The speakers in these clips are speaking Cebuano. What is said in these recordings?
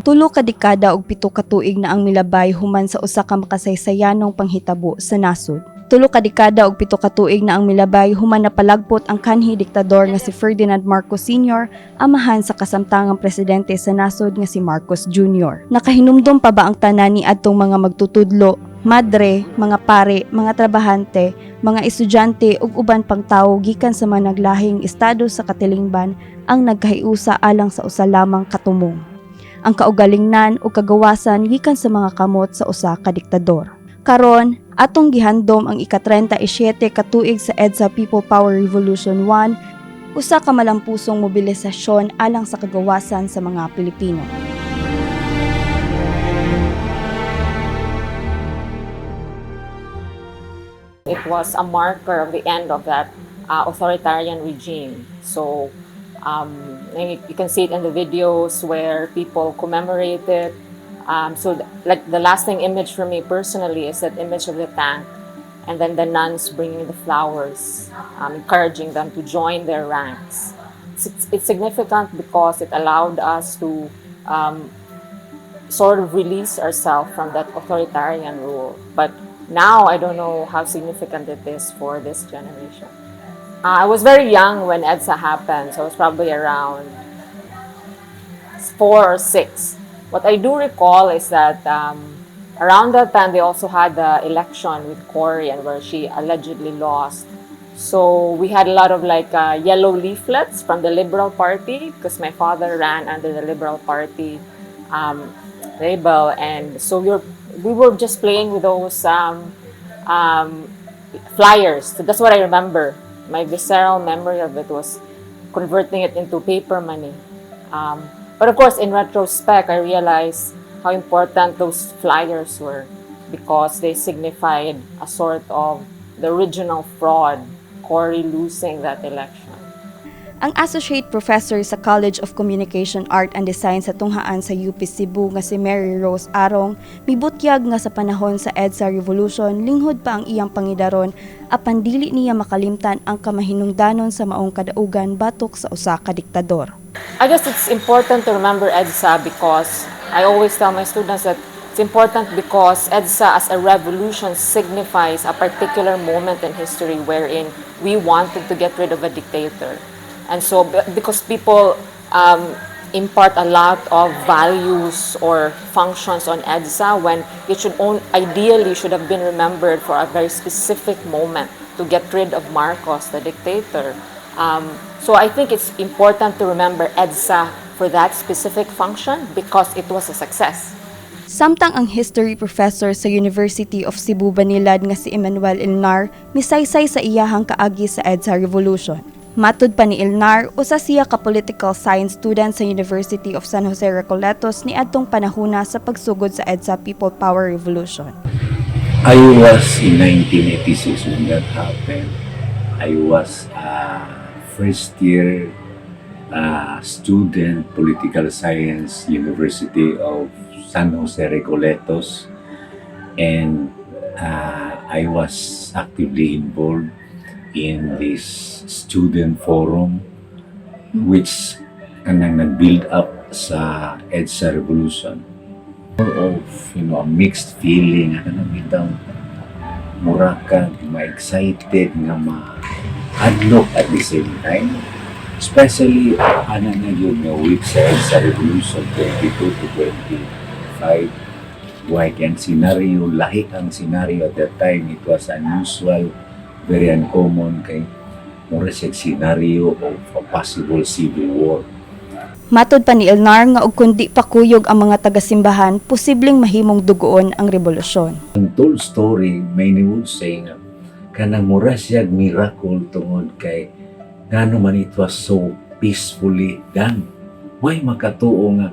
2 ka dekada ug 7 ka tuig na ang milabay human sa usa ka makasaysayanong panghitabo sa nasod. 3 ka dekada ug 7 ka tuig na ang milabay human napalagpot ang kanhi diktador nga si Ferdinand Marcos Sr., amahan sa kasamtangang presidente sa nasod nga si Marcos Jr. Nakahinumdom pa ba ang tanan ni adtong mga magtutudlo, madre, mga pare, mga trabahante, mga estudyante ug uban pang tawo gikan sa mga naglahing estado sa katilingban ang nagkahiusa alang sa usa lamang katumong: ang kaugalingnan ug kagawasan gikan sa mga kamot sa usa ka diktador? Karon, atong gihandom ang ika-37 katuig sa EDSA People Power Revolution 1, usa ka malampusong mobilisasyon alang sa kagawasan sa mga Pilipino. It was a marker of the end of that authoritarian regime. So you can see it in the videos where people commemorate it. So, like, the lasting image for me personally is that image of the tank and then the nuns bringing the flowers, encouraging them to join their ranks. It's significant because it allowed us to sort of release ourselves from that authoritarian rule. But now I don't know how significant it is for this generation. I was very young when EDSA happened, so I was probably around 4 or 6. What I do recall is that around that time they also had the election with Cory and where she allegedly lost. So we had a lot of, like, yellow leaflets from the Liberal Party because my father ran under the Liberal Party label, and so we were just playing with those flyers. So that's what I remember. My visceral memory of it was converting it into paper money. But of course, in retrospect, I realized how important those flyers were because they signified a sort of the original fraud, Cory losing that election. Ang associate professor sa College of Communication Art and Design sa Tunghaan sa UP Cebu nga si Mary Rose Arong mibutyag nga sa panahon sa EDSA Revolution, linghod pa ang iyang pangidaron, apan dili niya makalimtan ang kamahinungdanon sa maong kadaugan batok sa usa ka diktador. I guess it's important to remember EDSA because I always tell my students that it's important because EDSA as a revolution signifies a particular moment in history wherein we wanted to get rid of a dictator. And so, because people impart a lot of values or functions on EDSA when it ideally should have been remembered for a very specific moment to get rid of Marcos, the dictator. So I think it's important to remember EDSA for that specific function because it was a success. Samtang ang history professor sa University of Cebu Banilad nga si Emmanuel Ilnar misaysay sa iyahang kaagi sa EDSA Revolution. Matud pa ni Ilnar, usa siya ka political science student sa University of San Jose Recoletos niadtong panahuna sa pagsugod sa EDSA People Power Revolution. I was in 1986 when that happened. I was a first year student, political science, University of San Jose Recoletos, and I was actively involved in this student forum which kanang nag-build up sa EDSA Revolution. More of a mixed feeling, ano bitaw, mura ka ma-excited nga ma-adlok at the same time, especially ana na yun nga week sa EDSA Revolution, 22 to 25. Why ang scenario, lahi ang scenario at that time. It was unusual, very uncommon, kay mura siya scenario of a possible civil war. Matod pa ni Ilnar nga og kundi pakuyog ang mga taga-simbahan, posibleng mahimong dugoon ang rebolusyon. Ang told story, many would say nga kanang mura siya miracle tungod kay ngano man it was so peacefully done. Why makatuo nga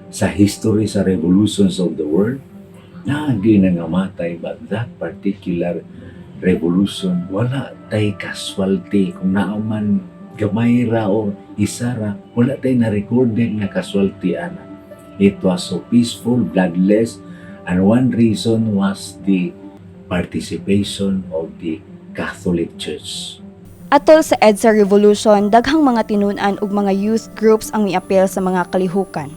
sa history sa revolutions of the world, naagi na nga matay, but that particular revolution, wala tay casualty. Kung naa man, gamay ra or isa ra. Wala tay na recorded nga casualty ana. It was so peaceful, bloodless, and one reason was the participation of the Catholic Church. Atol sa EDSA Revolution, daghang mga tinun-an ug mga youth groups ang miapil sa mga kalihukan.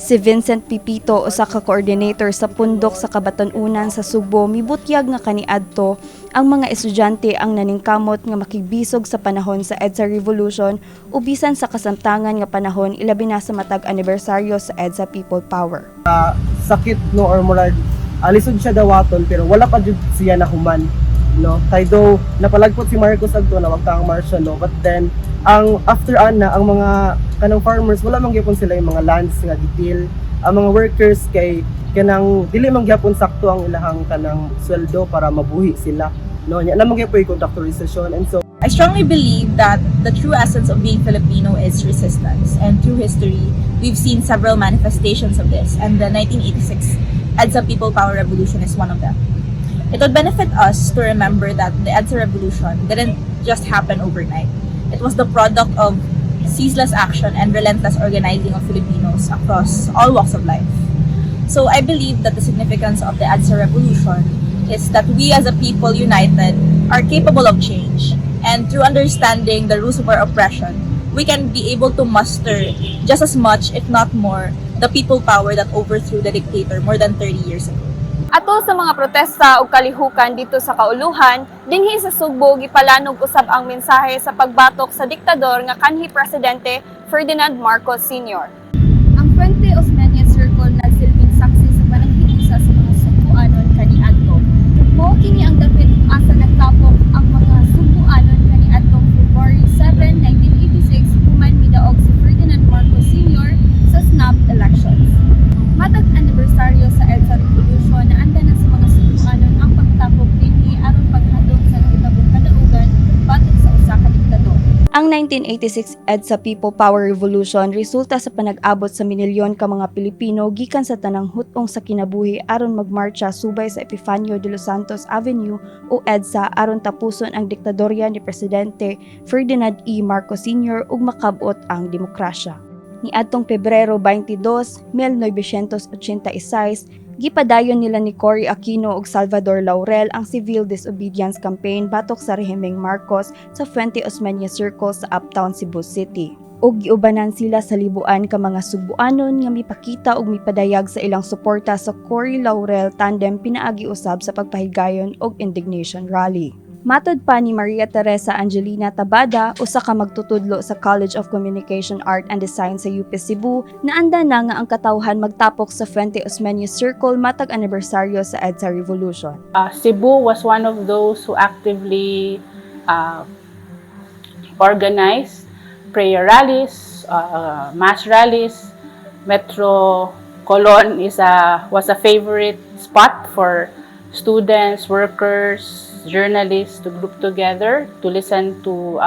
Si Vincent Pipito, usa ka coordinator sa Pundok sa Kabatan-unan sa Sugbo, mibutyag nga kaniadto ang mga estudyante ang naningkamot nga makigbisog sa panahon sa EDSA Revolution o bisan sa kasamtangan nga panahon, ilabi na sa matag anibersaryo sa EDSA People Power. Sakit, no, or murag lisod siya dawaton, pero wala pa jud siya nahuman, no, kay though napalagpot si Marcos adto, nawagta ang martial law, but then ang after ana, ang mga kanang farmers, wala man gyapon sila yung mga lands nga gitil. Ang mga workers kay kanang dili man gyapon sakto ang ilahang kanang sweldo para mabuhi sila, no. Nya naman gyapon contractualization and so I strongly believe that the true essence of being Filipino is resistance. And through history, we've seen several manifestations of this, and the 1986 EDSA People Power Revolution is one of them. It would benefit us to remember that the EDSA Revolution didn't just happen overnight. It was the product of ceaseless action and relentless organizing of Filipinos across all walks of life. So I believe that the significance of the EDSA Revolution is that we as a people united are capable of change. And through understanding the roots of our oppression, we can be able to muster just as much, if not more, the people power that overthrew the dictator more than 30 years ago. Atol sa mga protesta ug kalihukan didto sa kauluhan, dinhi sa Sugbo gipalanog usab ang mensahe sa pagbatok sa diktador nga kanhi presidente Ferdinand Marcos Sr. Ang Fuente Osmeña Circle nagsilbing saksi sa panaghiusa sa mga Sugboanon kaniadto. Mao kini ang dapit asa nagtapok ang mga Sugboanon kaniadtong February 7, 1986, human midaog si Ferdinand Marcos Sr. sa snap elections. Matag anibersaryo sa EDSA Revolution, naanda na sa mga Sugboanon ang pagtapok dinhi aron paghandom sa nahitabong kadaugan batok sa usa ka diktador. Ang 1986 EDSA People Power Revolution resulta sa panag-abot sa minilyon ka mga Pilipino gikan sa tanang hut-ong sa kinabuhi aron magmarcha subay sa Epifanio de los Santos Avenue o EDSA aron tapuson ang diktadorya ni Presidente Ferdinand E. Marcos Sr. ug makab-ot ang demokrasya. Niadtong Pebrero 22, 1986, gipadayon nila ni Cory Aquino ug Salvador Laurel ang civil disobedience campaign batok sa rehimeng Marcos sa Fuente Osmeña Circle sa Uptown Cebu City. Ug giubanan sila sa libuan ka mga Sugboanon nga mipakita ug mipadayag sa ilang suporta sa Cory Laurel tandem pinaagi usab sa pagpahigayon og indignation rally. Matod pa ni Maria Teresa Angelina Tabada, usa ka magtutudlo sa College of Communication Art and Design sa UP Cebu, naanda na nga ang katawhan magtapok sa Fuente Osmeña Circle matag anibersaryo sa EDSA Revolution. Cebu was one of those who actively organized prayer rallies, mass rallies. Metro Colon is a was a favorite spot for students, workers, journalists to group together to listen to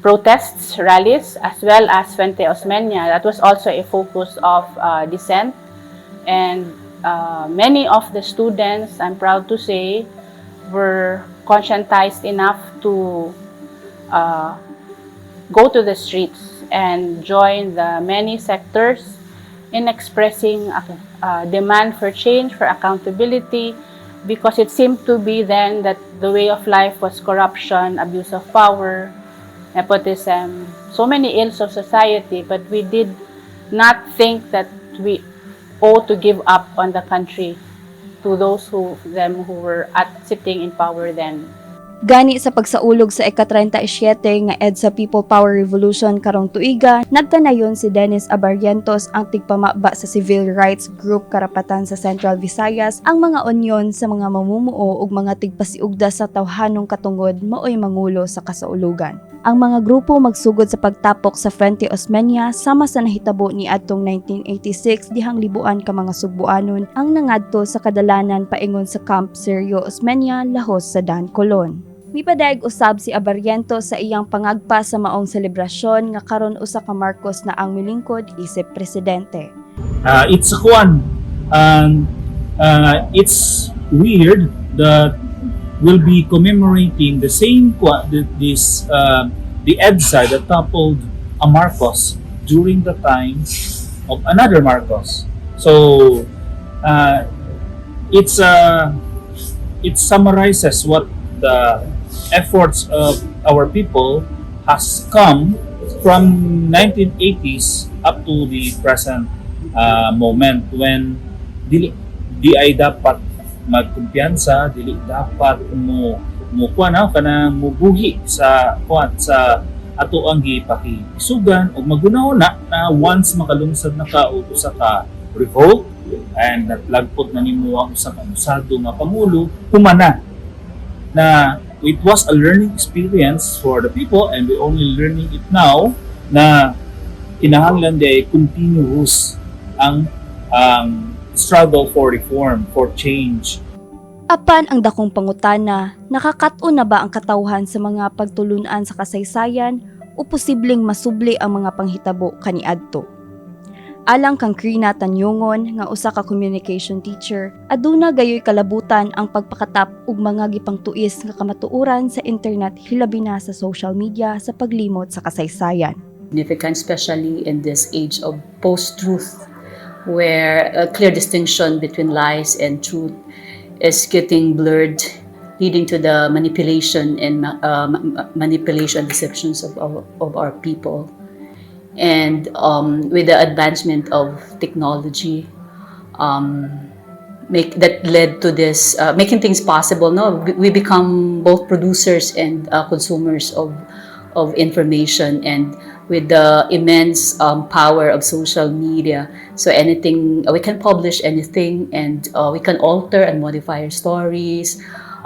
protests, rallies, as well as Fuente Osmeña. That was also a focus of dissent. And many of the students, I'm proud to say, were conscientized enough to go to the streets and join the many sectors in expressing a demand for change, for accountability, because it seemed to be then that the way of life was corruption, abuse of power, nepotism, so many ills of society, but we did not think that we ought to give up on the country to those who them who were at sitting in power then. Gani sa pagsaulog sa ika-37 nga EDSA People Power Revolution karong tuiga, nagkanayon si Dennis Abarrientos, ang tigpamaba sa civil rights group Karapatan sa Central Visayas, ang mga unyon sa mga mamumuo ug mga tigpasiugda sa tawhanong katungod maoy mangulo sa kasaulugan. Ang mga grupo magsugod sa pagtapok sa Fuente Osmeña sama sa nahitabo ni adtong 1986 dihang libuan ka mga Sugboanon ang nangadto sa kadalanan paingon sa Camp Sergio Osmeña lahos sa Dan Colon. Mipadayag usab si Abarrientos sa iyang pangagpa sa maong selebrasyon nga karon usa ka Marcos na ang milingkod isip presidente. It's kuan and it's weird that we'll be commemorating the same this the EDSA that toppled a Marcos during the time of another Marcos. So it summarizes what the efforts of our people has come. from 1980s up to the present moment when dili diay dapat magkumpiyansa, dili dapat mo kuan na kanang mubuhi sa kuan sa ato ang gipakisugan ug magunahuna na once makalungsad na ka og usa ka revolt and naglagpot na nimo ang usa ka usado nga pangulo, humana na. It was a learning experience for the people and we only learning it now na kinahanglan diay continuous ang struggle for reform, for change. Apan ang dakong pangutana, nakakat-on na ba ang katawhan sa mga pagtulunan sa kasaysayan o posibleng masubli ang mga panghitabo kaniadto? Alang kang Krina Tanyongon nga usa ka communication teacher, aduna gayoy kalabutan ang pagpakatap og mga gipangtuis nga kamatuoran sa internet, hilabi na sa social media, sa paglimot sa kasaysayan. Significant, especially in this age of post-truth, where a clear distinction between lies and truth is getting blurred, leading to the manipulation and manipulation deceptions of our people. And with the advancement of technology, make that led to this making things possible. No, we become both producers and consumers of information, and with the immense power of social media, so anything we can publish anything, and we can alter and modify our stories.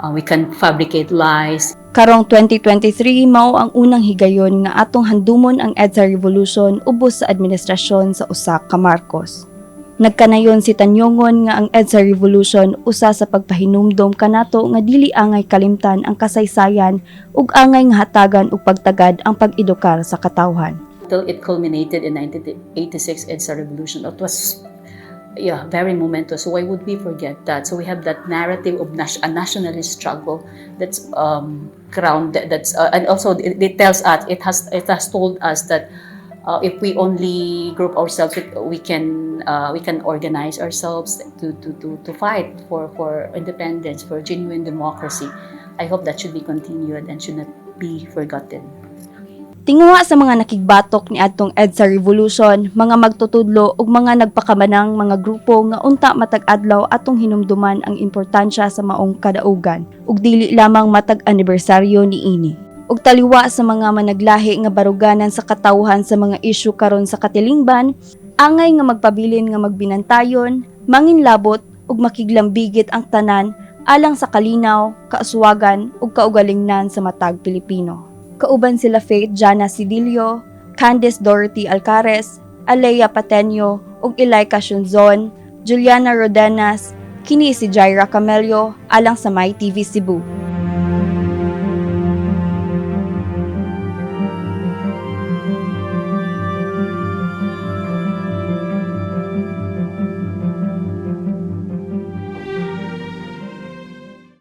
We can fabricate lies. Karong 2023, mao ang unang higayon nga atong handumon ang EDSA Revolution ubos sa administrasyon sa usa ka Marcos. Nagkanayon si Tanyongon nga ang EDSA Revolution usa sa pagpahinumdom kanato nga dili angay kalimtan ang kasaysayan ug angay nga hatagan og pagtagad ang pag-edukar sa katawhan. Till it culminated in 1986 EDSA Revolution. It was, yeah, very momentous. So why would we forget that? So we have that narrative of a nationalist struggle that's crowned, that's and also it tells us, it has told us that if we only group ourselves, we can organize ourselves to fight for independence, for genuine democracy. I hope that should be continued and should not be forgotten. Tinguha sa mga nakigbatok ni adtong EDSA Revolution, mga magtutudlo ug mga nagpakamanang mga grupo nga unta matag adlaw atong hinumduman ang importansya sa maong kadaugan ug dili lamang matag anibersaryo niini. Ug taliwa sa mga managlahi nga baruganan sa katawhan sa mga isyu karon sa katilingban, angay nga magpabilin nga magbinantayon, manginlabot ug makiglambigit ang tanan alang sa kalinaw, kauswagan ug kaugalingnan sa matag Pilipino. Kauban sila Faith Jana Sidilio, Candice Dorothy Alcares, Alea Patenio ug Elika Shunzon, Juliana Rodenas, kini si Jaira Camelio alang sa My TV Cebu.